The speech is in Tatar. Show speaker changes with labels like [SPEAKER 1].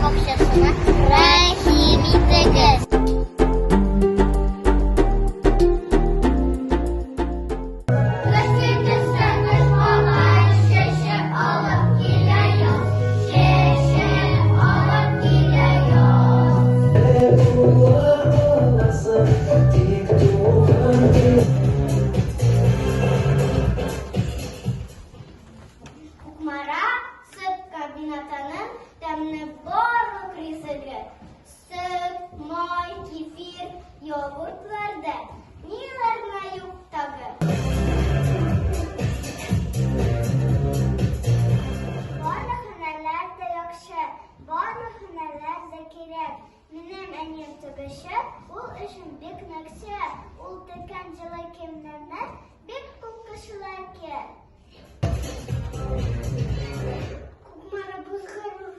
[SPEAKER 1] бакчасына рәхим итегез! Кукмара сөт комбинатының тәмле барлык ризыгы, сөт, май, кефир, йогуртлар да, ниләр генә юк тагы. Барлык һөнәрләр дә яхшы, барлык һөнәрләр дә кирәк. Минем әнием тегүче, ул эшен бик нык сөя. Ул теккән җылы киемнәрне бик күп кешеләр кия. Кукмарабыз горур.